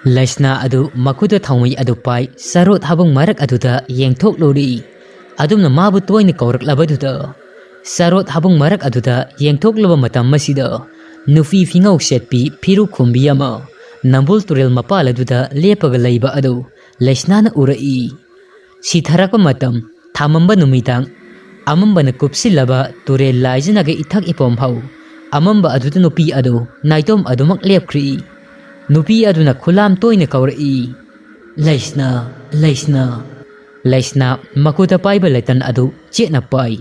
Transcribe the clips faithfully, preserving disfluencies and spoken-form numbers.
ꯂꯩꯁꯅꯥ ꯑꯗꯨ ꯃꯈꯨꯠꯇ ꯊꯥꯎꯃꯩ ꯑꯗꯨ ꯄꯥꯏ ꯆꯔꯣꯠ ꯍꯥꯕꯨꯡ ꯃꯔꯛ ꯑꯗꯨꯗ ꯌꯦꯡꯊꯣꯛꯂꯨꯔꯤ꯫ ꯑꯗꯨꯝꯅ ꯃꯥꯕꯨ ꯇꯣꯏꯅ ꯀꯧꯔꯛꯂꯕꯗꯨꯗ ꯆꯔꯣꯠ ꯍꯥꯕꯨꯡ ꯃꯔꯛ ꯑꯗꯨꯗ ꯌꯦꯡꯊꯣꯛꯂꯨꯕ ꯃꯇꯝ ꯑꯁꯤꯗ ꯅꯨꯄꯤ ꯐꯤꯉꯧ ꯁꯦꯠꯄꯤ ꯐꯤꯔꯨꯛ ꯈꯨꯝꯕꯤ ꯑꯃ ꯅꯝꯕꯨꯜ ꯇꯨꯔꯦꯜ ꯃꯄꯥꯜ ꯑꯗꯨꯗ ꯂꯦꯞꯄꯒ ꯂꯩꯕ ꯑꯗꯨ ꯂꯩꯁꯅꯥꯅ ꯎꯔꯛꯏ꯫ ꯁꯤꯊꯔꯛꯄ ꯃꯇꯝ, ꯊꯥꯃꯝꯕ ꯅꯨꯃꯤꯗꯥꯡ, ꯑꯃꯝꯕꯅ ꯀꯨꯞꯁꯤꯜꯂꯕ ꯇꯨꯔꯦꯜ ꯂꯥꯏꯖꯅꯒ ꯏꯊꯛ ꯏꯄꯣꯝ ꯐꯥꯎ ꯑꯃꯝꯕ ꯑꯗꯨꯗ ꯅꯨꯄꯤ ꯑꯗꯨ ꯅꯥꯏꯇꯣꯝ ꯑꯗꯨꯃꯛ ꯂꯦꯞꯈ꯭ꯔꯤ꯫ ꯅꯨꯄꯤ ꯑꯗꯨꯅ ꯈꯨꯂꯥꯝ ꯇꯣꯏꯅ ꯀꯧꯔꯛꯏ, "ꯂꯩꯁꯅꯥ, ꯂꯩꯁꯅꯥ!" ꯂꯩꯁꯅꯥ ꯃꯈꯨꯠꯇ ꯄꯥꯏꯕ ꯂꯩꯇꯟ ꯑꯗꯨ ꯆꯦꯠꯅ ꯄꯥꯏ꯫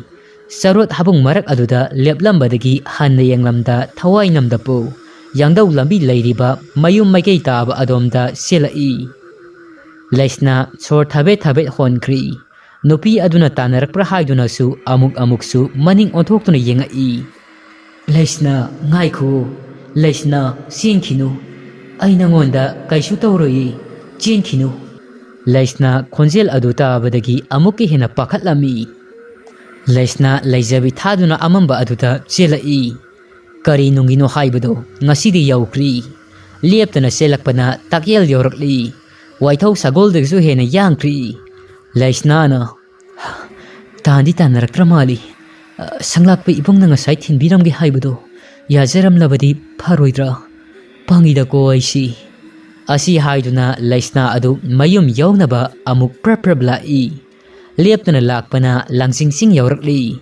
ꯆꯔꯣꯠ ꯍꯥꯕꯨꯡ ꯃꯔꯛ ꯑꯗꯨꯗ ꯂꯦꯞꯂꯝꯕꯗꯒꯤ ꯍꯟꯅ ꯌꯦꯡꯂꯝꯗ ꯊꯋꯥꯏ ꯅꯝꯗꯄꯨ ꯌꯥꯡꯗꯧ ꯂꯝꯕꯤ ꯂꯩꯔꯤꯕ ꯃꯌꯨꯝ ꯃꯥꯏꯀꯩ ꯇꯥꯕ ꯑꯗꯣꯝꯗ ꯆꯦꯜꯂꯛꯏ꯫ ꯂꯩꯁꯅꯥ ꯁꯣꯔ ꯊꯥꯕꯦꯠ ꯊꯥꯕꯦꯠ ꯍꯣꯟꯈ꯭ꯔꯤ꯫ ꯅꯨꯄꯤ ꯑꯗꯨꯅ ꯇꯥꯟꯅꯔꯛꯄ꯭ꯔꯥ ꯍꯥꯏꯗꯨꯅꯁꯨ ꯑꯃꯨꯛ ꯑꯃꯨꯛꯁꯨ ꯃꯅꯤꯡ ꯑꯣꯟꯊꯣꯛꯇꯨꯅ ꯌꯦꯡꯉꯛꯏ꯫ "ꯂꯩꯁꯅꯥ, ꯉꯥꯏꯈꯣ꯫ ꯂꯩꯁꯅꯥ, ꯆꯦꯟꯈꯤꯅꯨ꯫ ꯑꯩ ꯅꯉꯣꯟꯗ ꯀꯩꯁꯨ ꯇꯧꯔꯣꯏꯌꯦ꯫ ꯆꯦꯟꯈꯤꯅꯨ꯫" ꯂꯩꯁꯅꯥ ꯈꯣꯟꯖꯦꯜ ꯑꯗꯨ ꯇꯥꯕꯗꯒꯤ ꯑꯃꯨꯛꯀ ꯍꯦꯟꯅ ꯄꯥꯈꯠꯂꯝꯃꯤ꯫ ꯂꯩꯁꯅꯥ ꯂꯩꯖꯕꯤ ꯊꯥꯗꯨꯅ ꯑꯃꯝꯕ ꯑꯗꯨꯗ ꯆꯦꯜꯂꯛꯏ꯫ ꯀꯔꯤ ꯅꯨꯡꯒꯤꯅꯣ ꯍꯥꯏꯕꯗꯣ ꯉꯁꯤꯗꯤ ꯌꯧꯈ꯭ꯔꯤ꯫ ꯂꯦꯞꯇꯅ ꯆꯦꯜꯂꯛꯄꯅ ꯇꯥꯛꯌꯦꯜ ꯌꯧꯔꯛꯂꯤ꯫ ꯋꯥꯏꯊꯧ ꯁꯒꯣꯜꯗꯒꯤꯁꯨ ꯍꯦꯟꯅ ꯌꯥꯡꯈ꯭ꯔꯤ꯫ ꯂꯩꯁꯅꯥꯅ, "ꯇꯥꯟꯗꯤ ꯇꯥꯟꯅꯔꯛꯇ꯭ꯔ ꯃꯥꯜꯂꯤ꯫ ꯑ, ꯁꯪꯂꯥꯛꯄ ꯏꯕꯨꯡꯅ ꯉꯁꯥꯏ ꯊꯤꯟꯕꯤꯔꯝꯒꯦ ꯍꯥꯏꯕꯗꯣ ꯌꯥꯖꯔꯝꯂꯕꯗꯤ ꯐꯔꯣꯏꯗ꯭ꯔꯥ? ꯄꯪꯉꯤꯗꯀꯣ ꯑꯩꯁꯤ꯫" ꯑꯁꯤ ꯍꯥꯏꯗꯨꯅ ꯂꯩꯁꯅꯥ ꯑꯗꯨ ꯃꯌꯨꯝ ꯌꯧꯅꯕ ꯑꯃꯨꯛ ꯄ꯭ꯔꯞ ꯄ꯭ꯔꯞ ꯂꯥꯛꯏ꯫ ꯂꯦꯞꯇꯅ ꯂꯥꯛꯄꯅ ꯂꯥꯡꯖꯤꯡ ꯆꯤꯡ ꯌꯧꯔꯛꯂꯤ꯫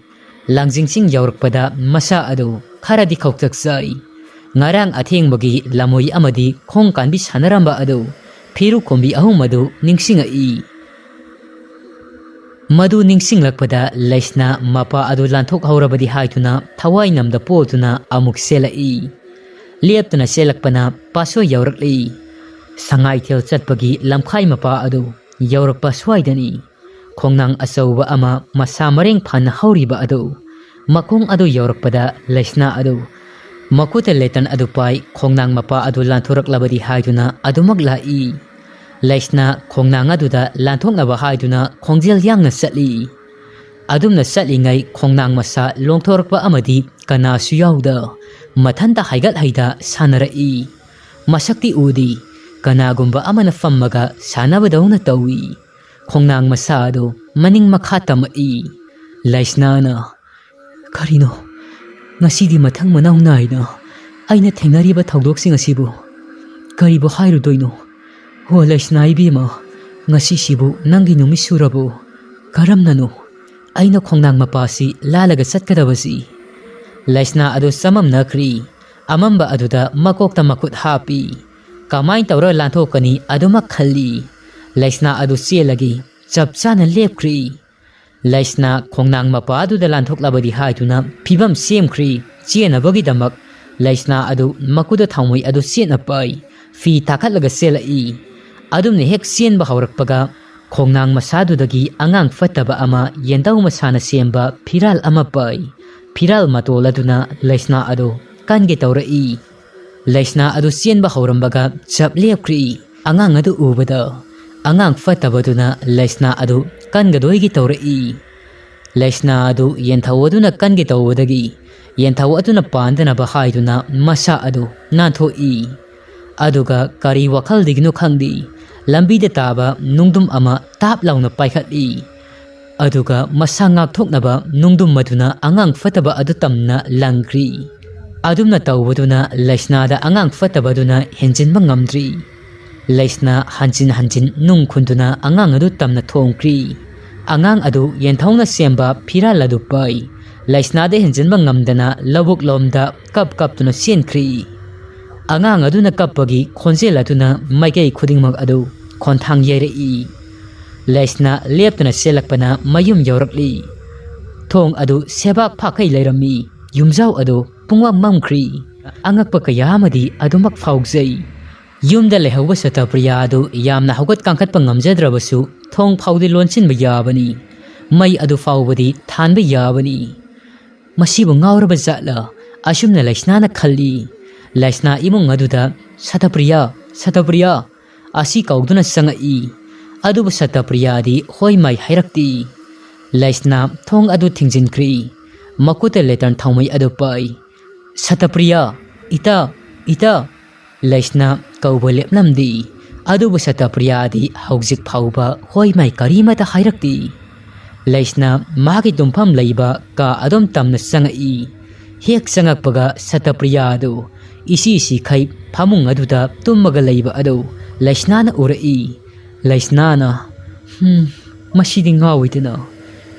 ꯂꯥꯡꯖꯤꯡ ꯆꯤꯡ ꯌꯧꯔꯛꯄꯗ ꯃꯁꯥ ꯑꯗꯨ ꯈꯔꯗꯤ ꯈꯧꯇꯛ ꯆꯥꯏ꯫ ꯉꯔꯥꯡ ꯑꯊꯦꯡꯕꯒꯤ ꯂꯝꯃꯣꯏ ꯑꯃꯗꯤ ꯈꯣꯡ ꯀꯥꯟꯕꯤ ꯁꯥꯟꯅꯔꯝꯕ ꯑꯗꯨ ꯐꯤꯔꯨꯛ ꯈꯣꯝꯕꯤ ꯑꯍꯨꯝ ꯑꯗꯨ ꯅꯤꯡꯁꯤꯡꯉꯛꯏ꯫ ꯃꯗꯨ ꯅꯤꯡꯁꯤꯡꯂꯛꯄꯗ ꯂꯩꯁꯅꯥ ꯃꯄꯥ ꯑꯗꯨ ꯂꯥꯟꯊꯣꯛꯍꯧꯔꯕꯗꯤ ꯍꯥꯏꯗꯨꯅ ꯊꯋꯥꯏ ꯅꯝꯗ ꯄꯣꯗꯨꯅ ꯑꯃꯨꯛ ꯆꯦꯜꯂꯛꯏ꯫ ꯂꯦꯞꯇꯅ ꯆꯦꯜꯂꯛꯄꯅ ꯄꯥꯠꯁꯣꯏ ꯌꯧꯔꯛꯂꯤ꯫ ꯁꯉꯥꯏꯊꯦꯜ ꯆꯠꯄꯒꯤ ꯂꯝꯈꯥꯏ ꯃꯄꯥ ꯑꯗꯨ ꯌꯧꯔꯛꯄ ꯁ꯭ꯋꯥꯏꯗꯅꯤ꯫ ꯈꯣꯡꯅꯥꯡ ꯑꯆꯧꯕ ꯑꯃ ꯃꯁꯥ ꯃꯔꯦꯡ ꯐꯅ ꯍꯧꯔꯤꯕ ꯑꯗꯨ, ꯃꯈꯣꯡ ꯑꯗꯨ ꯌꯧꯔꯛꯄꯗ ꯂꯩꯁꯅꯥ ꯑꯗꯨ ꯃꯈꯨꯠꯇ ꯂꯦꯇꯟ ꯑꯗꯨ ꯄꯥꯏ, ꯈꯣꯡꯅꯥꯡ ꯃꯄꯥ ꯑꯗꯨ ꯂꯥꯟꯊꯣꯔꯛꯂꯕꯗꯤ ꯍꯥꯏꯗꯨꯅ ꯑꯗꯨꯃꯛ ꯂꯥꯛꯏ꯫ ꯂꯩꯁꯅꯥ ꯈꯣꯡꯅꯥꯡ ꯑꯗꯨꯗ ꯂꯥꯟꯊꯣꯛꯅꯕ ꯍꯥꯏꯗꯨꯅ ꯈꯣꯡꯖꯦꯜ ꯌꯥꯡꯅ ꯆꯠꯂꯤ꯫ ꯑꯗꯨꯝꯅ ꯆꯠꯂꯤꯉꯩ ꯈꯣꯡꯅꯥꯡ ꯃꯁꯥ ꯂꯣꯡꯊꯣꯔꯛꯄ ꯑꯃꯗꯤ ꯀꯅꯥꯁꯨ ꯌꯥꯎꯗ ꯃꯊꯟꯇ ꯍꯥꯏꯒꯠ ꯍꯩꯗ ꯁꯥꯟꯅꯔꯛꯏ꯫ ꯃꯁꯛꯇꯤ ꯎꯗꯦ, ꯀꯅꯥꯒꯨꯝꯕ ꯑꯃꯅ ꯐꯝꯃꯒ ꯁꯥꯟꯅꯕꯗꯧꯅ ꯇꯧꯏ꯫ ꯈꯣꯡꯅꯥꯡ ꯃꯁꯥ ꯑꯗꯨ ꯃꯅꯤꯡ ꯃꯈꯥ ꯇꯝꯃꯛꯏ꯫ ꯂꯩꯁꯅꯥꯅ, "ꯀꯔꯤꯅꯣ? ꯉꯁꯤꯗꯤ ꯃꯊꯪ ꯃꯅꯥꯎ ꯅꯥꯏꯅ ꯑꯩꯅ ꯊꯦꯡꯅꯔꯤꯕ ꯊꯧꯗꯣꯛꯁꯤꯡ ꯑꯁꯤꯕꯨ ꯀꯔꯤꯕꯨ ꯍꯥꯏꯔꯨꯗꯣꯏꯅꯣ? ꯍꯣ ꯂꯩꯁꯅꯥ ꯏꯕꯦꯝꯃ, ꯉꯁꯤꯁꯤꯕꯨ ꯅꯪꯒꯤ ꯅꯨꯃꯤꯠ ꯁꯨꯔꯕꯣ? ꯀꯔꯝꯅꯅꯣ ꯑꯩꯅ ꯈꯣꯡꯅꯥꯡ ꯃꯄꯥꯁꯤ ꯂꯥꯜꯂꯒ ꯆꯠꯀꯗꯕꯁꯤ?" ꯂꯩꯁꯅꯥ ꯑꯗꯨ ꯆꯃꯝꯅꯈ꯭ꯔꯤ꯫ ꯑꯃꯝꯕ ꯑꯗꯨꯗ ꯃꯀꯣꯛꯇ ꯃꯈꯨꯠ ꯍꯥꯞꯄꯤ꯫ ꯀꯃꯥꯏꯅ ꯇꯧꯔ ꯂꯥꯟꯊꯣꯛꯀꯅꯤ ꯑꯗꯨꯃꯛ ꯈꯜꯂꯤ꯫ ꯂꯩꯁꯅꯥ ꯑꯗꯨ ꯆꯦꯜꯂꯒꯦ ꯆꯞ ꯆꯥꯅ ꯂꯦꯞꯈ꯭ꯔꯤ꯫ ꯂꯩꯁꯅꯥ ꯈꯣꯡꯅꯥꯡ ꯃꯄꯥꯗꯨꯗ ꯂꯥꯟꯊꯣꯛꯂꯕꯗꯤ ꯍꯥꯏꯗꯨꯅ ꯐꯤꯕꯝ ꯁꯦꯝꯈ꯭ꯔꯤ꯫ ꯆꯦꯟꯅꯕꯒꯤꯗꯃꯛ ꯂꯩꯁꯅꯥ ꯑꯗꯨ ꯃꯈꯨꯠꯇ ꯊꯥꯎꯃꯩ ꯑꯗꯨ ꯆꯦꯠꯅ ꯄꯥꯏ꯫ ꯐꯤ ꯇꯥꯈꯠꯂꯒ ꯆꯦꯜꯂꯛꯏ꯫ ꯑꯗꯨꯝꯅ ꯍꯦꯛ ꯆꯦꯟꯕ ꯍꯧꯔꯛꯄꯒ ꯈꯣꯡꯅꯥꯡ ꯃꯁꯥꯗꯨꯗꯒꯤ ꯑꯉꯥꯡ ꯐꯠꯇꯕ ꯑꯃ ꯌꯦꯟꯙꯧ ꯃꯁꯥꯅ ꯁꯦꯝꯕ ꯐꯤꯔꯥꯜ ꯑꯃ ꯄꯥꯏ꯫ ꯐꯤꯔꯥꯜ ꯃꯇꯣꯜ ꯑꯗꯨꯅ ꯂꯩꯁꯅꯥ ꯑꯗꯨ ꯀꯟꯒꯦ ꯇꯧꯔꯛꯏ꯫ ꯂꯩꯁꯅꯥ ꯑꯗꯨ ꯆꯦꯟꯕ ꯍꯧꯔꯝꯕꯒ ꯆꯞ ꯂꯦꯞꯈ꯭ꯔꯤ꯫ ꯑꯉꯥꯡ ꯑꯗꯨ ꯎꯕꯗ ꯑꯉꯥꯡ ꯐꯠꯇꯕꯗꯨꯅ ꯂꯩꯁꯅꯥ ꯑꯗꯨ ꯀꯟꯒꯗꯣꯏꯒꯤ ꯇꯧꯔꯛꯏ꯫ ꯂꯩꯁꯅꯥ ꯑꯗꯨ ꯌꯦꯟꯊꯧ ꯑꯗꯨꯅ ꯀꯟꯒꯦ ꯇꯧꯕꯗꯒꯤ ꯌꯦꯟꯊꯧ ꯑꯗꯨꯅ ꯄꯥꯟꯗꯅꯕ ꯍꯥꯏꯗꯨꯅ ꯃꯁꯥ ꯑꯗꯨ ꯅꯥꯟꯊꯣꯛꯏ꯫ ꯑꯗꯨꯒ ꯀꯔꯤ ꯋꯥꯈꯜꯗꯒꯤꯅꯣ ꯈꯪꯗꯦ, ꯂꯝꯕꯤꯗ ꯇꯥꯕ ꯅꯨꯡꯗꯨꯝ ꯑꯃ ꯇꯥꯞ ꯂꯥꯎꯅ ꯄꯥꯏꯈꯠꯂꯤ꯫ ꯑꯗꯨꯒ ꯃꯁꯥ ꯉꯥꯛꯊꯣꯛꯅꯕ ꯅꯨꯡꯗꯨꯝ ꯑꯗꯨꯅ ꯑꯉꯥꯡ ꯐꯠꯇꯕ ꯑꯗꯨ ꯇꯝꯅ ꯂꯪꯈ꯭ꯔꯤ꯫ ꯑꯗꯨꯝꯅ ꯇꯧꯕꯗꯨꯅ ꯂꯩꯁꯅꯥꯗ ꯑꯉꯥꯡ ꯐꯠꯇꯕ ꯑꯗꯨꯅ ꯍꯦꯟꯖꯤꯟꯕ ꯉꯝꯗ꯭ꯔꯤ꯫ ꯂꯩꯁꯅꯥ ꯍꯟꯖꯤꯟ ꯍꯟꯖꯤꯟ ꯅꯨꯡ ꯈꯨꯟꯗꯨꯅ ꯑꯉꯥꯡ ꯑꯗꯨ ꯇꯝꯅ ꯊꯣꯝꯈ꯭ꯔꯤ꯫ ꯑꯉꯥꯡ ꯑꯗꯨ ꯌꯦꯟꯊꯧꯅ ꯁꯦꯝꯕ ꯐꯤꯔꯥꯜ ꯑꯗꯨ ꯄꯥꯏ꯫ ꯂꯩꯁꯅꯥꯗ ꯍꯦꯟꯖꯤꯟꯕ ꯉꯝꯗꯅ ꯂꯧꯕꯨꯛ ꯂꯣꯝꯗ ꯀꯞ ꯀꯞꯇꯨꯅ ꯆꯦꯟꯈ꯭ꯔꯤ꯫ ꯑꯉꯥꯡ ꯑꯗꯨꯅ ꯀꯞꯄꯒꯤ ꯈꯣꯟꯖꯦꯜ ꯑꯗꯨꯅ ꯃꯥꯏꯀꯩ ꯈꯨꯗꯤꯡꯃꯛ ꯑꯗꯨ ꯈꯣꯟꯊꯥꯡ ꯌꯩꯔꯛꯏ꯫ ꯂꯩꯁꯅꯥ ꯂꯦꯞꯇꯅ ꯆꯦꯜꯂꯛꯄꯅ ꯃꯌꯨꯝ ꯌꯧꯔꯛꯂꯤ꯫ ꯊꯣꯡ ꯑꯗꯨ ꯁꯦꯕꯥꯛ ꯐꯥꯈꯩ ꯂꯩꯔꯝꯃꯤ꯫ ꯌꯨꯝꯖꯥꯎ ꯑꯗꯨ ꯄꯨꯡꯃꯝ ꯃꯝꯈ꯭ꯔꯤ꯫ ꯑꯉꯛꯄ ꯀꯌꯥ ꯑꯃꯗꯤ ꯑꯗꯨꯃꯛ ꯐꯥꯎꯖꯩ꯫ ꯌꯨꯝꯗ ꯂꯩꯍꯧꯕ ꯁꯇꯄ꯭ꯔꯤꯌꯥ ꯑꯗꯨ ꯌꯥꯝꯅ ꯍꯧꯒꯠ ꯀꯥꯡꯈꯠꯄ ꯉꯝꯖꯗ꯭ꯔꯕꯁꯨ ꯊꯣꯡ ꯐꯥꯎꯗꯤ ꯂꯣꯟꯁꯤꯟꯕ ꯌꯥꯕꯅꯤ꯫ ꯃꯩ ꯑꯗꯨ ꯐꯥꯎꯕꯗꯤ ꯊꯥꯟꯕ ꯌꯥꯕꯅꯤ꯫ "ꯃꯁꯤꯕꯨ ꯉꯥꯎꯔꯕ ꯖꯥꯠꯂ?" ꯑꯁꯨꯝꯅ ꯂꯩꯁꯅꯥꯅ ꯈꯜꯂꯤ꯫ ꯂꯩꯁꯅꯥ ꯏꯃꯨꯡ ꯑꯗꯨꯗ "ꯁꯇꯄ꯭ꯔꯤꯌꯥ, ꯁꯇꯄ꯭ꯔꯤꯌꯥ" ꯑꯁꯤ ꯀꯧꯗꯨꯅ ꯆꯪꯉꯛꯏ꯫ ꯑꯗꯨꯕꯨ ꯁꯇꯄ꯭ꯔꯤꯌꯥꯗꯤ ꯍꯣꯏ ꯃꯥꯏ ꯍꯥꯏꯔꯛꯇꯦ꯫ ꯂꯩꯁꯅꯥ ꯊꯣꯡ ꯑꯗꯨ ꯊꯤꯡꯖꯤꯟꯈ꯭ꯔꯤ꯫ ꯃꯈꯨꯠꯇ ꯂꯦꯇꯔꯟ ꯊꯥꯎꯃꯩ ꯑꯗꯨ ꯄꯥꯏ꯫ "ꯁꯇꯄ꯭ꯔꯤꯌꯥ, ꯏꯇꯥ, ꯏꯇꯥ!" ꯂꯩꯁꯅꯥ ꯀꯧꯕ ꯂꯦꯞꯂꯝꯗꯦ꯫ ꯑꯗꯨꯕꯨ ꯁꯇꯄ꯭ꯔꯤꯌꯥꯗꯤ ꯍꯧꯖꯤꯛ ꯐꯥꯎꯕ ꯍꯣꯏ ꯃꯥꯏ ꯀꯔꯤꯃꯇ ꯍꯥꯏꯔꯛꯇꯦ꯫ ꯂꯩꯁꯅꯥ ꯃꯥꯒꯤ ꯇꯨꯝꯐꯝ ꯂꯩꯕ ꯀꯥ ꯑꯗꯨꯝ ꯇꯝꯅ ꯆꯪꯉꯛꯏ꯫ ꯍꯦꯛ ꯆꯪꯉꯛꯄꯒ ꯁꯇꯄ꯭ꯔꯤꯌꯥ ꯑꯗꯨ ꯏꯁꯤ ꯁꯤꯈꯩ ꯐꯃꯨꯡ ꯑꯗꯨꯗ ꯇꯨꯝꯃꯒ ꯂꯩꯕ ꯑꯗꯨ ꯂꯩꯁꯅꯥꯅ ꯎꯔꯛꯏ꯫ ꯂꯩꯁꯅꯥꯅ, "ꯍꯝ, ꯃꯁꯤꯗꯤ ꯉꯥꯎꯏꯗꯅ꯫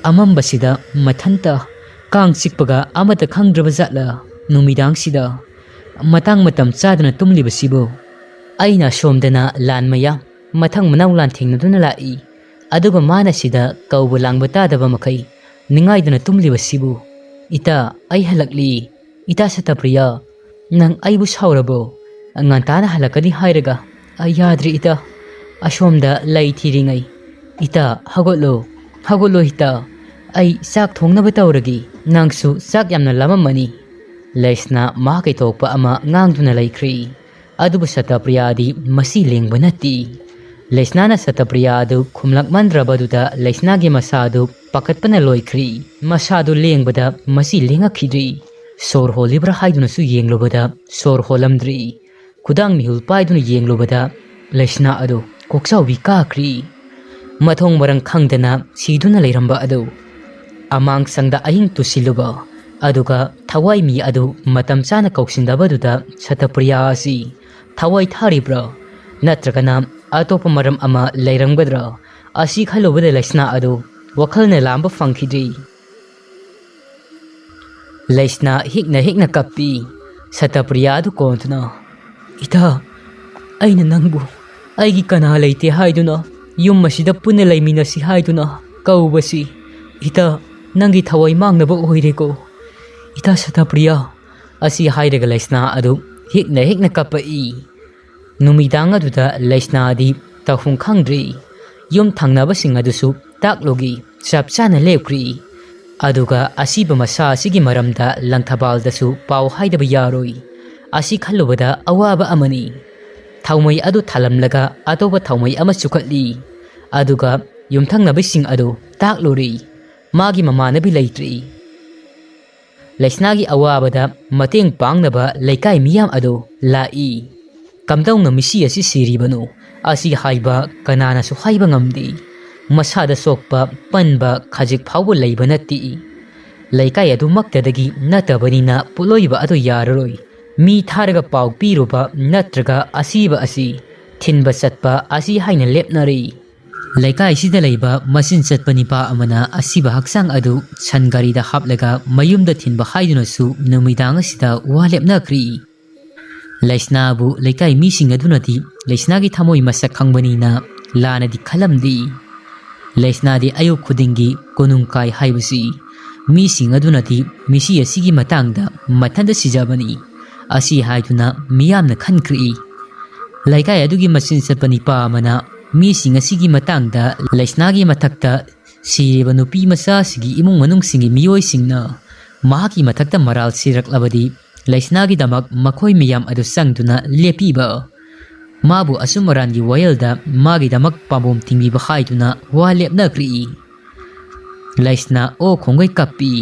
ꯑꯃꯝꯕꯁꯤꯗ ꯃꯊꯟꯇ ꯀꯥꯡ ꯆꯤꯛꯄꯒ ꯑꯃꯠꯇ ꯈꯪꯗ꯭ꯔꯕ ꯖꯥꯠꯂ ꯅꯨꯃꯤꯗꯥꯡꯁꯤꯗ? ꯃꯇꯥꯡ ꯃꯇꯝ ꯆꯥꯗꯅ ꯇꯨꯝꯂꯤꯕꯁꯤꯕꯨ?" ꯑꯩꯅ ꯑꯁꯣꯝꯗꯅ ꯂꯥꯟ ꯃꯌꯥ ꯃꯊꯪ ꯃꯅꯥꯎ ꯂꯥꯟꯊꯦꯡꯅꯗꯨꯅ ꯂꯥꯛꯏ, ꯑꯗꯨꯒ ꯃꯥꯅ ꯁꯤꯗ ꯀꯧꯕ ꯂꯥꯡꯕ ꯇꯥꯗꯕ ꯃꯈꯩ ꯅꯤꯡꯉꯥꯏꯗꯨꯅ ꯇꯨꯝꯂꯤꯕꯁꯤꯕꯨ? "ꯏꯇꯥ, ꯑꯩ ꯍꯜꯂꯛꯂꯤ꯫ ꯏꯇꯥ ꯁꯇꯄ꯭ꯔꯤꯌꯥ, ꯅꯪ ꯑꯩꯕꯨ ꯁꯥꯎꯔꯕꯣ? ꯉꯟꯇꯥꯅ ꯍꯜꯂꯛꯀꯅꯤ ꯍꯥꯏꯔꯒ꯫ ꯑ, ꯌꯥꯗ꯭ꯔꯦ ꯏꯇꯥ꯫ ꯑꯁꯣꯝꯗ ꯂꯩ ꯊꯤꯔꯤꯉꯩ꯫ ꯏꯇꯥ, ꯍꯧꯒꯠꯂꯣ꯫ ꯍꯧꯒꯠꯂꯣ ꯏꯇꯥ꯫ ꯑꯩ ꯆꯥꯛ ꯊꯣꯡꯅꯕ ꯇꯧꯔꯒꯦ꯫ ꯅꯪꯁꯨ ꯆꯥꯛ ꯌꯥꯝꯅ ꯂꯥꯝꯃꯝꯃꯅꯤ꯫" ꯂꯩꯁꯅꯥ ꯃꯍꯥꯛꯀꯤ ꯊꯣꯛꯄ ꯑꯃ ꯉꯥꯡꯗꯨꯅ ꯂꯩꯈ꯭ꯔꯦ꯫ ꯑꯗꯨꯕꯨ ꯁꯇꯄ꯭ꯔꯤꯌꯥꯗꯤ ꯃꯁꯤ ꯂꯦꯡꯕ ꯅꯠꯇꯦ꯫ ꯂꯩꯁꯅꯥꯅ ꯁꯇꯄ꯭ꯔꯤꯌꯥ ꯑꯗꯨ ꯈꯨꯝꯂꯛꯃꯟꯗ꯭ꯔꯕꯗꯨꯗ ꯂꯩꯁꯅꯥꯒꯤ ꯃꯁꯥꯗꯨ ꯄꯥꯈꯠꯄꯅ ꯂꯣꯏꯈ꯭ꯔꯦ꯫ ꯃꯁꯥꯗꯨ ꯂꯦꯡꯕꯗ ꯃꯁꯤ ꯂꯦꯡꯉꯛꯈꯤꯗ꯭ꯔꯦ꯫ ꯁꯣꯔ ꯍꯣꯜꯂꯤꯕ꯭ꯔꯥ ꯍꯥꯏꯗꯨꯅꯁꯨ ꯌꯦꯡꯂꯨꯕꯗ ꯁꯣꯔ ꯍꯣꯜꯂꯝꯗ꯭ꯔꯦ꯫ ꯈꯨꯗꯥꯡ ꯃꯤꯍꯨꯜ ꯄꯥꯏꯗꯨꯅ ꯌꯦꯡꯂꯨꯕꯗ ꯂꯩꯁꯅꯥ ꯑꯗꯨ ꯀꯣꯛꯆꯥꯎꯕꯤ ꯀꯥꯈ꯭ꯔꯦ꯫ ꯃꯊꯣꯡ ꯃꯔꯝ ꯈꯪꯗꯅ ꯁꯤꯗꯨꯅ ꯂꯩꯔꯝꯕ ꯑꯗꯨ ꯑꯃꯥꯡꯁꯪꯗ ꯑꯍꯤꯡ ꯇꯨꯁꯤꯜꯂꯨꯕ, ꯑꯗꯨꯒ ꯊꯋꯥꯏ ꯃꯤ ꯑꯗꯨ ꯃꯇꯝ ꯆꯥꯅ ꯀꯧꯁꯤꯟꯗꯕꯗꯨꯗ ꯁꯇꯄ꯭ꯔꯤꯌꯥ ꯑꯁꯤ ꯊꯋꯥꯏ ꯊꯥꯔꯤꯕ꯭ꯔꯥ? ꯅꯠꯇ꯭ꯔꯒꯅ ꯑꯇꯣꯞꯄ ꯃꯔꯝ ꯑꯃ ꯂꯩꯔꯝꯒꯗ꯭ꯔꯥ? ꯑꯁꯤ ꯈꯜꯂꯨꯕꯗ ꯂꯩꯁꯅꯥ ꯑꯗꯨ ꯋꯥꯈꯜꯅ ꯂꯥꯝꯕ ꯐꯪꯈꯤꯗ꯭ꯔꯦ꯫ ꯂꯩꯁꯅꯥ ꯍꯤꯛꯅ ꯍꯤꯛꯅ ꯀꯞꯄꯤ꯫ ꯁꯇꯄ꯭ꯔꯤꯌꯥ ꯑꯗꯨ ꯀꯣꯟꯗꯨꯅ, "ꯏꯇꯥ, ꯑꯩꯅ ꯅꯪꯕꯨ ꯑꯩꯒꯤ ꯀꯅꯥ ꯂꯩꯇꯦ ꯍꯥꯏꯗꯨꯅ ꯌꯨꯝ ꯑꯁꯤꯗ ꯄꯨꯟꯅ ꯂꯩꯃꯤꯟꯅꯁꯤ ꯍꯥꯏꯗꯨꯅ ꯀꯧꯕꯁꯤ, ꯏꯇꯥ, ꯅꯪꯒꯤ ꯊꯋꯥꯏ ꯃꯥꯡꯅꯕ ꯑꯣꯏꯔꯦꯀꯣ, ꯏꯇꯥ ꯁꯇꯄ꯭ꯔꯤꯌꯥ꯫" ꯑꯁꯤ ꯍꯥꯏꯔꯒ ꯂꯩꯁꯅꯥ ꯑꯗꯨ ꯍꯤꯛꯅ ꯍꯤꯛꯅ ꯀꯞꯄꯛꯏ꯫ ꯅꯨꯃꯤꯗꯥꯡ ꯑꯗꯨꯗ ꯂꯩꯁꯅꯥꯗꯤ ꯇꯧꯐꯝ ꯈꯪꯗ꯭ꯔꯤ꯫ ꯌꯨꯝ ꯊꯪꯅꯕꯁꯤꯡ ꯑꯗꯨꯁꯨ ꯇꯥꯛꯂꯨꯒꯤ ꯆꯞ ꯆꯥꯅ ꯂꯦꯞꯈ꯭ꯔꯤ꯫ ꯑꯗꯨꯒ ꯑꯁꯤꯕ ꯃꯁꯥ ꯑꯁꯤꯒꯤ ꯃꯔꯝꯗ ꯂꯪꯊꯕꯥꯜꯗꯁꯨ ꯄꯥꯎ ꯍꯥꯏꯗꯕ ꯌꯥꯔꯣꯏ꯫ ꯑꯁꯤ ꯈꯜꯂꯨꯕꯗ ꯑꯋꯥꯕ ꯑꯃꯅꯤ꯫ ꯊꯥꯎꯃꯩ ꯑꯗꯨ ꯊꯥꯂꯝꯂꯒ ꯑꯇꯣꯞꯄ ꯊꯥꯎꯃꯩ ꯑꯃ ꯆꯨꯈꯠꯂꯤ꯫ ꯑꯗꯨꯒ ꯌꯨꯝꯊꯪꯅꯕꯁꯤꯡ ꯑꯗꯨ ꯇꯥꯛꯂꯨꯔꯤ꯫ ꯃꯥꯒꯤ ꯃꯃꯥꯟꯅꯕꯤ ꯂꯩꯇ꯭ꯔꯤ꯫ ꯂꯩꯁꯅꯥꯒꯤ ꯑꯋꯥꯕꯗ ꯃꯇꯦꯡ ꯄꯥꯡꯅꯕ ꯂꯩꯀꯥꯏ ꯃꯤꯌꯥꯝ ꯑꯗꯨ ꯂꯥꯛꯏ꯫ "ꯀꯝꯗꯧꯅ ꯃꯤꯁꯤ ꯑꯁꯤ ꯁꯤꯔꯤꯕꯅꯣ? ꯑꯁꯤ ꯍꯥꯏꯕ ꯀꯅꯥꯅꯁꯨ ꯍꯥꯏꯕ ꯉꯝꯗꯦ꯫ ꯃꯁꯥꯗ ꯁꯣꯛꯄ ꯄꯟꯕ ꯈꯖꯤꯛ ꯐꯥꯎꯕ ꯂꯩꯕ ꯅꯠꯇꯦ꯫ ꯂꯩꯀꯥꯏ ꯑꯗꯨꯃꯛꯇꯗꯒꯤ ꯅꯠꯇꯕꯅꯤꯅ ꯄꯣꯠꯂꯣꯏꯕ ꯑꯗꯨ ꯌꯥꯔꯔꯣꯏ꯫ ꯃꯤ ꯊꯥꯔꯒ ꯄꯥꯎ ꯄꯤꯔꯨꯕ ꯅꯠꯇ꯭ꯔꯒ ꯑꯁꯤꯕ ꯑꯁꯤ ꯊꯤꯟꯕ ꯆꯠꯄ ꯑꯁꯤ ꯍꯥꯏꯅ ꯂꯦꯞꯅꯔꯤ꯫ ꯂꯩꯀꯥꯏꯁꯤꯗ ꯂꯩꯕ ꯃꯆꯤꯟ ꯆꯠꯄ ꯅꯤꯄꯥ ꯑꯃꯅ ꯑꯁꯤꯕ ꯍꯛꯆꯥꯡ ꯑꯗꯨ ꯁꯟ ꯒꯥꯔꯤꯗ ꯍꯥꯞꯂꯒ ꯃꯌꯨꯝꯗ ꯊꯤꯟꯕ ꯍꯥꯏꯗꯨꯅꯁꯨ ꯅꯨꯃꯤꯗꯥꯡ ꯑꯁꯤꯗ ꯋꯥ ꯂꯦꯞꯅꯈ꯭ꯔꯤ꯫ ꯂꯩꯁꯅꯥꯕꯨ ꯂꯩꯀꯥꯏ ꯃꯤꯁꯤꯡ ꯑꯗꯨꯅꯗꯤ ꯂꯩꯁꯅꯥꯒꯤ ꯊꯃꯣꯏ ꯃꯁꯛ ꯈꯪꯕꯅꯤꯅ ꯂꯥꯟꯅꯗꯤ ꯈꯜꯂꯝꯗꯦ꯫ ꯂꯩꯁꯅꯥꯗꯤ ꯑꯌꯨꯛ ꯈꯨꯗꯤꯡꯒꯤ ꯀꯣꯅꯨꯡ ꯀꯥꯏ ꯍꯥꯏꯕꯁꯤ ꯃꯤꯁꯤꯡ ꯑꯗꯨꯅꯗꯤ ꯃꯤꯁꯤ ꯑꯁꯤꯒꯤ ꯃꯇꯥꯡꯗ ꯃꯊꯟꯇ ꯁꯤꯖꯕꯅꯤ꯫ ꯑꯁꯤ ꯍꯥꯏꯗꯨꯅ ꯃꯤꯌꯥꯝꯅ ꯈꯟꯈ꯭ꯔꯤ꯫ ꯂꯩꯀꯥꯏ ꯑꯗꯨꯒꯤ ꯃꯆꯤꯟ ꯆꯠꯄ ꯅꯤꯄꯥ ꯑꯃꯅ ꯃꯤꯁꯤꯡ ꯑꯁꯤꯒꯤ ꯃꯇꯥꯡꯗ ꯂꯩꯁꯅꯥꯒꯤ ꯃꯊꯛꯇ ꯁꯤꯔꯤꯕ ꯅꯨꯄꯤ ꯃꯆꯥꯁꯤꯒꯤ ꯏꯃꯨꯡ ꯃꯅꯨꯡꯁꯤꯡꯒꯤ ꯃꯤꯑꯣꯏꯁꯤꯡꯅ ꯃꯍꯥꯛꯀꯤ ꯃꯊꯛꯇ ꯃꯔꯥꯜ ꯁꯤꯔꯛꯂꯕꯗꯤ ꯂꯩꯁꯅꯥꯒꯤꯗꯃꯛ ꯃꯈꯣꯏ ꯃꯤꯌꯥꯝ ꯑꯗꯨ ꯆꯪꯗꯨꯅ ꯂꯦꯞꯄꯤꯕ, ꯃꯥꯕꯨ ꯑꯆꯨꯝ ꯑꯔꯥꯟꯒꯤ ꯋꯥꯌꯦꯜꯗ ꯃꯥꯒꯤꯗꯃꯛ ꯄꯥꯝꯕꯣꯝ ꯊꯤꯡꯕꯤꯕ ꯍꯥꯏꯗꯨꯅ ꯋꯥ ꯂꯦꯞꯅꯈ꯭ꯔꯤ꯫ ꯂꯩꯁꯅꯥ ꯑꯣ ꯈꯣꯡꯒꯩ ꯀꯞꯄꯤ꯫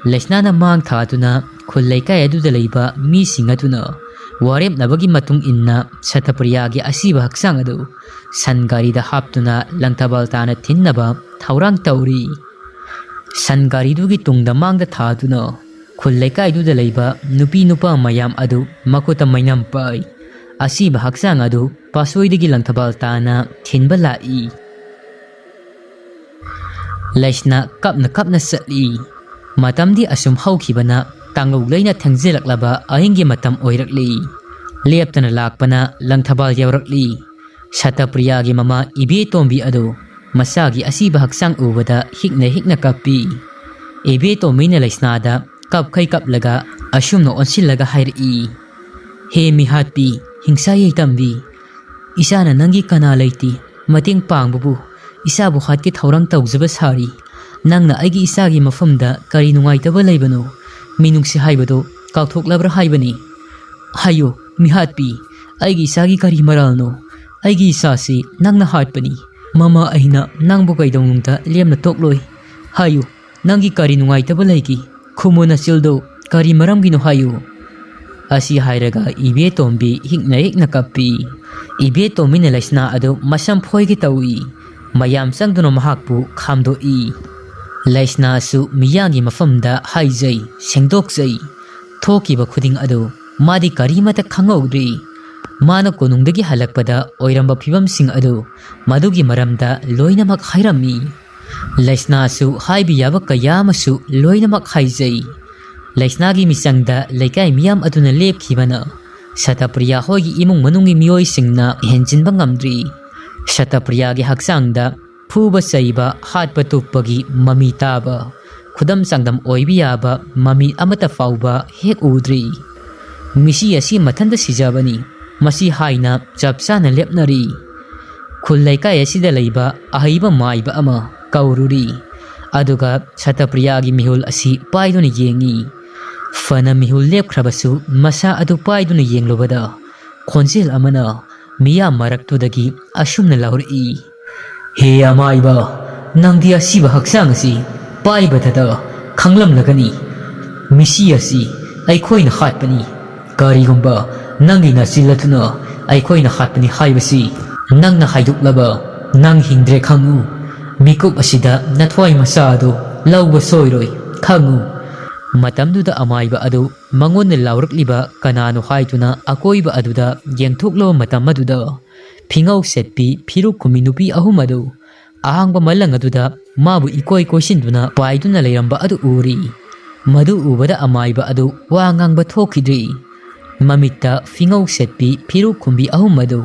ꯂꯩꯁꯅꯥꯅ ꯃꯥꯡ ꯊꯥꯗꯨꯅ ꯈꯨꯜ ꯂꯩꯀꯥꯏ ꯑꯗꯨꯗ ꯂꯩꯕ ꯃꯤꯁꯤꯡ ꯑꯗꯨꯅ ꯋꯥꯔꯦꯞꯅꯕꯒꯤ ꯃꯇꯨꯡ ꯏꯟꯅ ꯁꯇꯄ꯭ꯔꯤꯌꯥꯒꯤ ꯑꯁꯤꯕ ꯍꯛꯆꯥꯡ ꯑꯗꯨ ꯁꯟ ꯒꯥꯔꯤꯗ ꯍꯥꯞꯇꯨꯅ ꯂꯪꯊꯕꯥꯜ ꯇꯥꯅ ꯊꯤꯟꯅꯕ ꯊꯧꯔꯥꯡ ꯇꯧꯔꯤ꯫ ꯁꯟ ꯒꯥꯔꯤꯗꯨꯒꯤ ꯇꯨꯡꯗ ꯃꯥꯡꯗ ꯊꯥꯗꯨꯅ ꯈꯨꯜ ꯂꯩꯀꯥꯏꯗꯨꯗ ꯂꯩꯕ ꯅꯨꯄꯤ ꯅꯨꯄꯥ ꯃꯌꯥꯝ ꯑꯗꯨ ꯃꯈꯨꯠꯇ ꯃꯩꯅꯝ ꯄꯥꯏ꯫ ꯑꯁꯤꯕ ꯍꯛꯆꯥꯡ ꯑꯗꯨ ꯄꯥꯁꯣꯏꯗꯒꯤ ꯂꯪꯊꯕꯥꯜ ꯇꯥꯅ ꯊꯤꯟꯕ ꯂꯥꯛꯏ꯫ ꯂꯩꯁꯅꯥ ꯀꯞꯅ ꯀꯞꯅ ꯆꯠꯂꯤ꯫ ꯃꯇꯝꯗꯤ ꯑꯁꯨꯝ ꯍꯧꯈꯤꯕꯅ ꯇꯥꯡꯂꯧ ꯂꯩꯅ ꯊꯦꯡꯖꯤꯜꯂꯛꯂꯕ ꯑꯍꯤꯡꯒꯤ ꯃꯇꯝ ꯑꯣꯏꯔꯛꯂꯤ꯫ ꯂꯦꯞꯇꯅ ꯂꯥꯛꯄꯅ ꯂꯪꯊꯕꯥꯜ ꯌꯧꯔꯛꯂꯤ꯫ ꯁꯇꯄ꯭ꯔꯤꯌꯥꯒꯤ ꯃꯃꯥ ꯏꯕꯦꯇꯣꯝꯕꯤ ꯑꯗꯨ ꯃꯆꯥꯒꯤ ꯑꯁꯤꯕ ꯍꯛꯆꯥꯡ ꯎꯕꯗ ꯍꯤꯛꯅ ꯍꯤꯛꯅ ꯀꯞꯄꯤ꯫ ꯏꯕꯦꯇꯣꯝꯕꯤꯅ ꯂꯩꯁꯅꯥꯗ ꯀꯞꯈꯩ ꯀꯞꯂꯒ ꯑꯁꯨꯝꯅ ꯑꯣꯟꯁꯤꯜꯂꯒ ꯍꯥꯏꯔꯛꯏ, "ꯍꯦ ꯃꯤꯍꯥꯠꯄꯤ, ꯍꯤꯡꯁꯥ ꯌꯥꯏꯇꯝꯕꯤ, ꯏꯆꯥꯅ ꯅꯪꯒꯤ ꯀꯅꯥ ꯂꯩꯇꯦ, ꯃꯇꯦꯡ ꯄꯥꯡꯕꯕꯨ ꯏꯆꯥꯕꯨ ꯍꯥꯠꯀꯦ ꯊꯧꯔꯥꯡ ꯇꯧꯖꯕ ꯁꯥꯔꯤ꯫ ꯅꯪꯅ ꯑꯩꯒꯤ ꯏꯆꯥꯒꯤ ꯃꯐꯝꯗ ꯀꯔꯤ ꯅꯨꯡꯉꯥꯏꯇꯕ ꯂꯩꯕꯅꯣ? ꯃꯤꯅꯨꯡꯁꯤ ꯍꯥꯏꯕꯗꯣ ꯀꯥꯎꯊꯣꯛꯂꯕ꯭ꯔꯥ ꯍꯥꯏꯕꯅꯤ? ꯍꯥꯏꯌꯨ, ꯃꯤꯍꯥꯠꯄꯤ, ꯑꯩꯒꯤ ꯏꯆꯥꯒꯤ ꯀꯔꯤ ꯃꯔꯥꯜꯅꯣ? ꯑꯩꯒꯤ ꯏꯆꯥꯁꯤ ꯅꯪꯅ ꯍꯥꯠꯄꯅꯤ꯫ ꯃꯃꯥ ꯑꯩꯅ ꯅꯪꯕꯨ ꯀꯩꯗꯧꯅꯨꯡꯗ ꯂꯦꯝꯅ ꯇꯣꯛꯂꯣꯏ꯫ ꯍꯥꯏꯌꯨ, ꯅꯪꯒꯤ ꯀꯔꯤ ꯅꯨꯡꯉꯥꯏꯇꯕ ꯂꯩꯒꯦ? ꯈꯨꯝꯃꯨ ꯅꯆꯤꯜꯗꯣ, ꯀꯔꯤ ꯃꯔꯝꯒꯤꯅꯣ ꯍꯥꯏꯌꯨ"꯫ ꯑꯁꯤ ꯍꯥꯏꯔꯒ ꯏꯕꯦꯇꯣꯝꯕꯤ ꯍꯤꯛꯅ ꯍꯤꯛꯅ ꯀꯞꯄꯤ꯫ ꯏꯕꯦꯇꯣꯝꯕꯤꯅ ꯂꯩꯁꯅꯥ ꯑꯗꯨ ꯃꯁꯝ ꯐꯣꯏꯒꯦ ꯇꯧꯏ꯫ ꯃꯌꯥꯝ ꯆꯪꯗꯨꯅ ꯃꯍꯥꯛꯄꯨ ꯈꯥꯝꯗꯣꯛꯏ꯫ ꯂꯩꯁꯅꯥꯁꯨ ꯃꯤꯌꯥꯝꯒꯤ ꯃꯐꯝꯗ ꯍꯥꯏꯖꯩ, ꯁꯦꯡꯗꯣꯛꯆꯩ꯫ ꯊꯣꯛꯈꯤꯕ ꯈꯨꯗꯤꯡ ꯑꯗꯨ ꯃꯥꯗꯤ ꯀꯔꯤꯃꯠꯇ ꯈꯪꯍꯧꯗ꯭ꯔꯤ꯫ ꯃꯥꯅ ꯀꯣꯅꯨꯡꯗꯒꯤ ꯍꯜꯂꯛꯄꯗ ꯑꯣꯏꯔꯝꯕ ꯐꯤꯕꯝꯁꯤꯡ ꯑꯗꯨ ꯃꯗꯨꯒꯤ ꯃꯔꯝꯗ ꯂꯣꯏꯅꯃꯛ ꯍꯥꯏꯔꯝꯃꯤ꯫ ꯂꯩꯁꯅꯥꯁꯨ ꯍꯥꯏꯕ ꯌꯥꯕ ꯀꯌꯥ ꯑꯃꯁꯨ ꯂꯣꯏꯅꯃꯛ ꯍꯥꯏꯖꯩ꯫ ꯂꯩꯁꯅꯥꯒꯤ ꯃꯤꯆꯪꯗ ꯂꯩꯀꯥꯏ ꯃꯤꯌꯥꯝ ꯑꯗꯨꯅ ꯂꯦꯞꯈꯤꯕꯅ ꯁꯇꯄ꯭ꯔꯤꯌꯥ ꯍꯣꯏꯒꯤ ꯏꯃꯨꯡ ꯃꯅꯨꯡꯒꯤ ꯃꯤꯑꯣꯏꯁꯤꯡꯅ ꯍꯦꯟꯖꯤꯟꯕ ꯉꯝꯗ꯭ꯔꯤ꯫ ꯁꯇꯄ꯭ꯔꯤꯌꯥꯒꯤ ꯍꯛꯆꯥꯡꯗ ꯐꯨꯕ ꯆꯩꯕ, ꯍꯥꯠꯄ ꯇꯨꯞꯄꯒꯤ ꯃꯃꯤ ꯇꯥꯕ, ꯈꯨꯗꯝ ꯆꯥꯡꯗꯝ ꯑꯣꯏꯕ ꯌꯥꯕ ꯃꯃꯤ ꯑꯃꯠꯇ ꯐꯥꯎꯕ ꯍꯦꯛ ꯎꯗ꯭ꯔꯤ꯫ ꯃꯤꯁꯤ ꯑꯁꯤ ꯃꯊꯟꯇ ꯁꯤꯖꯕꯅꯤ꯫ ꯃꯁꯤ ꯍꯥꯏꯅ ꯆꯞ ꯆꯥꯅ ꯂꯦꯞꯅꯔꯤ꯫ ꯈꯨꯜ ꯂꯩꯀꯥꯏ ꯑꯁꯤꯗ ꯂꯩꯕ ꯑꯍꯩꯕ ꯃꯥꯏꯕ ꯑꯃ ꯀꯧꯔꯨꯔꯤ꯫ ꯑꯗꯨꯒ ꯁꯇꯄ꯭ꯔꯤꯌꯥꯒꯤ ꯃꯤꯍꯨꯜ ꯑꯁꯤ ꯄꯥꯏꯗꯨꯅ ꯌꯦꯡꯉꯤ꯫ ꯐꯅ ꯃꯤꯍꯨꯜ ꯂꯦꯞꯈ꯭ꯔꯕꯁꯨ ꯃꯁꯥ ꯑꯗꯨ ꯄꯥꯏꯗꯨꯅ ꯌꯦꯡꯂꯨꯕꯗ ꯈꯣꯟꯖꯦꯜ ꯑꯃꯅ ꯃꯤꯌꯥꯝ ꯃꯔꯛꯇꯨꯗꯒꯤ ꯑꯁꯨꯝꯅ ꯂꯥꯎꯔꯛꯏ, "ꯍꯦ ꯑꯃꯥꯏꯕ, ꯅꯪꯗꯤ ꯑꯁꯤꯕ ꯍꯛꯆꯥꯡ ꯑꯁꯤ ꯄꯥꯏꯕꯗꯇ ꯈꯪꯂꯝꯂꯒꯅꯤ꯫ ꯃꯤꯁꯤ ꯑꯁꯤ ꯑꯩꯈꯣꯏꯅ ꯍꯥꯠꯄꯅꯤ꯫ ꯀꯔꯤꯒꯨꯝꯕ ꯅꯪꯒꯤ ꯅꯆꯤꯜ ꯑꯗꯨꯅ ꯑꯩꯈꯣꯏꯅ ꯍꯥꯠꯄꯅꯤ ꯍꯥꯏꯕꯁꯤ ꯅꯪꯅ ꯍꯥꯏꯗꯣꯛꯂꯕ, ꯅꯪ ꯍꯤꯡꯗ꯭ꯔꯦ ꯈꯪꯉꯨ꯫ ꯃꯤꯀꯨꯞ ꯑꯁꯤꯗ ꯅꯊ꯭ꯋꯥꯏ ꯃꯆꯥ ꯑꯗꯨ ꯂꯧꯕ ꯁꯣꯏꯔꯣꯏ ꯈꯪꯉꯨ꯫" ꯃꯇꯝꯗꯨꯗ ꯑꯃꯥꯏꯕ ꯑꯗꯨ ꯃꯉꯣꯟꯗ ꯂꯥꯎꯔꯛꯂꯤꯕ ꯀꯅꯥꯅꯣ ꯍꯥꯏꯗꯨꯅ ꯑꯀꯣꯏꯕ ꯑꯗꯨꯗ ꯌꯦꯡꯊꯣꯛꯂꯕ ꯃꯇꯝ ꯑꯗꯨꯗ ꯐꯤꯉꯧ ꯁꯦꯠꯄꯤ ꯐꯤꯔꯨꯛ ꯈꯨꯝꯕꯤ ꯅꯨꯄꯤ ꯑꯍꯨꯝ ꯑꯗꯨ ꯑꯍꯥꯡꯕ ꯃꯂꯪ ꯑꯗꯨꯗ ꯃꯥꯕꯨ ꯏꯀꯣꯏ ꯀꯣꯏꯁꯤꯟꯗꯨꯅ ꯄꯥꯏꯗꯨꯅ ꯂꯩꯔꯝꯕ ꯑꯗꯨ ꯎꯔꯤ꯫ ꯃꯗꯨ ꯎꯕꯗ ꯑꯃꯥꯏꯕ ꯑꯗꯨ ꯋꯥ ꯉꯥꯡꯕ ꯊꯣꯛꯈꯤꯗ꯭ꯔꯤ꯫ ꯃꯃꯤꯠꯇ ꯐꯤꯉꯧ ꯁꯦꯠꯄꯤ ꯐꯤꯔꯨꯛ ꯈꯨꯝꯕꯤ ꯑꯍꯨꯝ ꯑꯗꯨ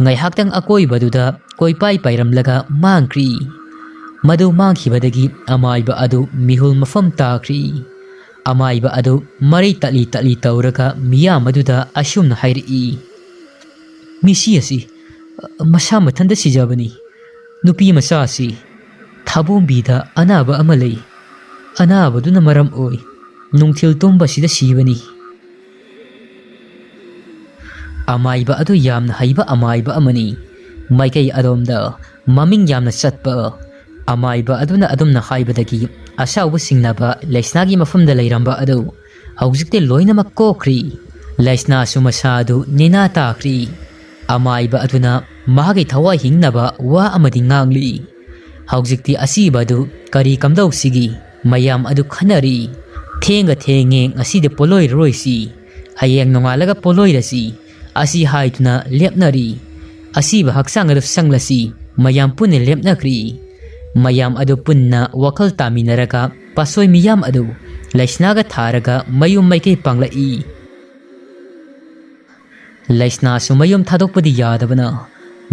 ꯉꯥꯏꯍꯥꯛꯇꯪ ꯑꯀꯣꯏꯕꯗꯨꯗ ꯀꯣꯏꯄꯥꯏ ꯄꯥꯏꯔꯝꯂꯒ ꯃꯥꯡꯈ꯭ꯔꯤ꯫ ꯃꯗꯨ ꯃꯥꯡꯈꯤꯕꯗꯒꯤ ꯑꯃꯥꯏꯕ ꯑꯗꯨ ꯃꯤꯍꯨꯜ ꯃꯐꯝ ꯇꯥꯈ꯭ꯔꯤ꯫ ꯑꯃꯥꯏꯕ ꯑꯗꯨ ꯃꯔꯩ ꯇꯠꯂꯤ ꯇꯠꯂꯤ ꯇꯧꯔꯒ ꯃꯤꯌꯥꯝ ꯑꯗꯨꯗ ꯑꯁꯨꯝꯅ ꯍꯥꯏꯔꯛꯏ, "ꯃꯤꯁꯤ ꯑꯁꯤ ꯃꯁꯥ ꯃꯊꯟꯇ ꯁꯤꯖꯕꯅꯤ꯫ ꯅꯨꯄꯤ ꯃꯆꯥ ꯑꯁꯤ ꯊꯥꯕꯣꯝꯕꯤꯗ ꯑꯅꯥꯕ ꯑꯃ ꯂꯩ꯫ ꯑꯅꯥꯕꯗꯨꯅ ꯃꯔꯝ ꯑꯣꯏ ꯅꯨꯡꯊꯤꯜ ꯇꯨꯝꯕꯁꯤꯗ ꯁꯤꯕꯅꯤ꯫" ꯑꯃꯥꯏꯕ ꯑꯗꯨ ꯌꯥꯝꯅ ꯍꯩꯕ ꯑꯃꯥꯏꯕ ꯑꯃꯅꯤ꯫ ꯃꯥꯏꯀꯩ ꯑꯗꯣꯝꯗ ꯃꯃꯤꯡ ꯌꯥꯝꯅ ꯆꯠꯄ ꯑꯃꯥꯏꯕ ꯑꯗꯨꯅ ꯑꯗꯨꯝꯅ ꯍꯥꯏꯕꯗꯒꯤ ꯑꯁꯥꯎꯕ ꯁꯤꯡꯅꯕ ꯂꯩꯁꯅꯥꯒꯤ ꯃꯐꯝꯗ ꯂꯩꯔꯝꯕ ꯑꯗꯨ ꯍꯧꯖꯤꯛꯇꯤ ꯂꯣꯏꯅꯃꯛ ꯀꯣꯛꯈ꯭ꯔꯤ꯫ ꯂꯩꯁꯅꯥꯁꯨ ꯃꯁꯥꯗꯨ ꯅꯦꯅꯥ ꯇꯥꯈ꯭ꯔꯤ꯫ ꯑꯃꯥꯏꯕ ꯑꯗꯨꯅ ꯃꯍꯥꯛꯀꯤ ꯊꯋꯥꯏ ꯍꯤꯡꯅꯕ ꯋꯥ ꯑꯃꯗꯤ ꯉꯥꯡꯂꯤ꯫ ꯍꯧꯖꯤꯛꯇꯤ ꯑꯁꯤꯕ ꯑꯗꯨ ꯀꯔꯤ ꯀꯝꯗꯧꯁꯤꯒꯤ? ꯃꯌꯥꯝ ꯑꯗꯨ ꯈꯟꯅꯔꯤ꯫ "ꯊꯦꯡꯒ ꯊꯦꯡꯉꯦ, ꯉꯁꯤꯗꯤ ꯄꯣꯂꯣꯏꯔꯔꯣꯏꯁꯤ꯫ ꯍꯌꯦꯡ ꯅꯣꯡꯉꯥꯜꯂꯒ ꯄꯣꯂꯣꯏꯔꯁꯤ," ꯑꯁꯤ ꯍꯥꯏꯗꯨꯅ ꯂꯦꯞꯅꯔꯤ꯫ ꯑꯁꯤꯕ ꯍꯛꯆꯥꯡ ꯑꯗꯨ ꯁꯪꯂꯁꯤ ꯃꯌꯥꯝ ꯄꯨꯟꯅ ꯂꯦꯞꯅꯈ꯭ꯔꯤ꯫ ꯃꯌꯥꯝ ꯑꯗꯨ ꯄꯨꯟꯅ ꯋꯥꯈꯜ ꯇꯥꯃꯤꯟꯅꯔꯒ ꯄꯥꯁꯣꯏ ꯃꯤꯌꯥꯝ ꯑꯗꯨ ꯂꯩꯁꯅꯥꯒ ꯊꯥꯔꯒ ꯃꯌꯨꯝ ꯃꯥꯏꯀꯩ ꯄꯥꯡꯂꯛꯏ꯫ ꯂꯩꯁꯅꯥꯁꯨ ꯃꯌꯨꯝ ꯊꯥꯗꯣꯛꯄꯗꯤ ꯌꯥꯗꯕꯅ,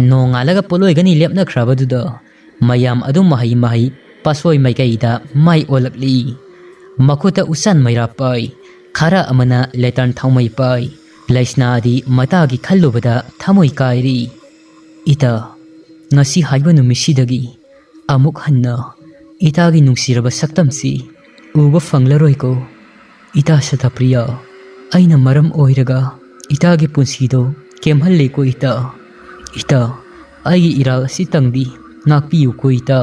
ꯅꯣꯡꯉꯥꯜꯂꯒ ꯄꯣꯠꯂꯣꯏꯒꯅꯤ ꯂꯦꯞꯅꯈ꯭ꯔꯕꯗꯨꯗ ꯃꯌꯥꯝ ꯑꯗꯨ ꯃꯍꯩ ꯃꯍꯩ ꯄꯥꯁꯣꯏ ꯃꯥꯏꯀꯩꯗ ꯃꯥꯏ ꯑꯣꯜꯂꯛꯂꯤ꯫ ꯃꯈꯨꯠꯇ ꯎꯆꯥꯟ ꯃꯩꯔꯥ ꯄꯥꯏ, ꯈꯔ ꯑꯃꯅ ꯂꯦꯇꯔꯟ ꯊꯥꯎꯃꯩ ꯄꯥꯏ꯫ ꯂꯩꯁꯅꯥꯗꯤ ꯃꯇꯥꯒꯤ ꯈꯜꯂꯨꯕꯗ ꯊꯃꯣꯏ ꯀꯥꯏꯔꯤ꯫ "ꯏꯇꯥ, ꯉꯁꯤ ꯍꯥꯏꯕ ꯅꯨꯃꯤꯠꯁꯤꯗꯒꯤ ꯑꯃꯨꯛ ꯍꯟꯅ ꯏꯇꯥꯒꯤ ꯅꯨꯡꯁꯤꯔꯕ ꯁꯛꯇꯝꯁꯤ ꯎꯕ ꯐꯪꯂꯔꯣꯏꯀꯣ꯫ ꯏꯇꯥ ꯁꯇꯄ꯭ꯔꯤꯌꯥ, ꯑꯩꯅ ꯃꯔꯝ ꯑꯣꯏꯔꯒ ꯏꯇꯥꯒꯤ ꯄꯨꯟꯁꯤꯗꯣ ꯀꯦꯝꯍꯜꯂꯦꯀꯣ ꯏꯇꯥ꯫ ꯏꯇꯥ, ꯑꯩꯒꯤ ꯏꯔꯥꯜ ꯑꯁꯤꯇꯪꯗꯤ ꯉꯥꯛꯄꯤꯌꯨꯀꯣ ꯏꯇꯥ꯫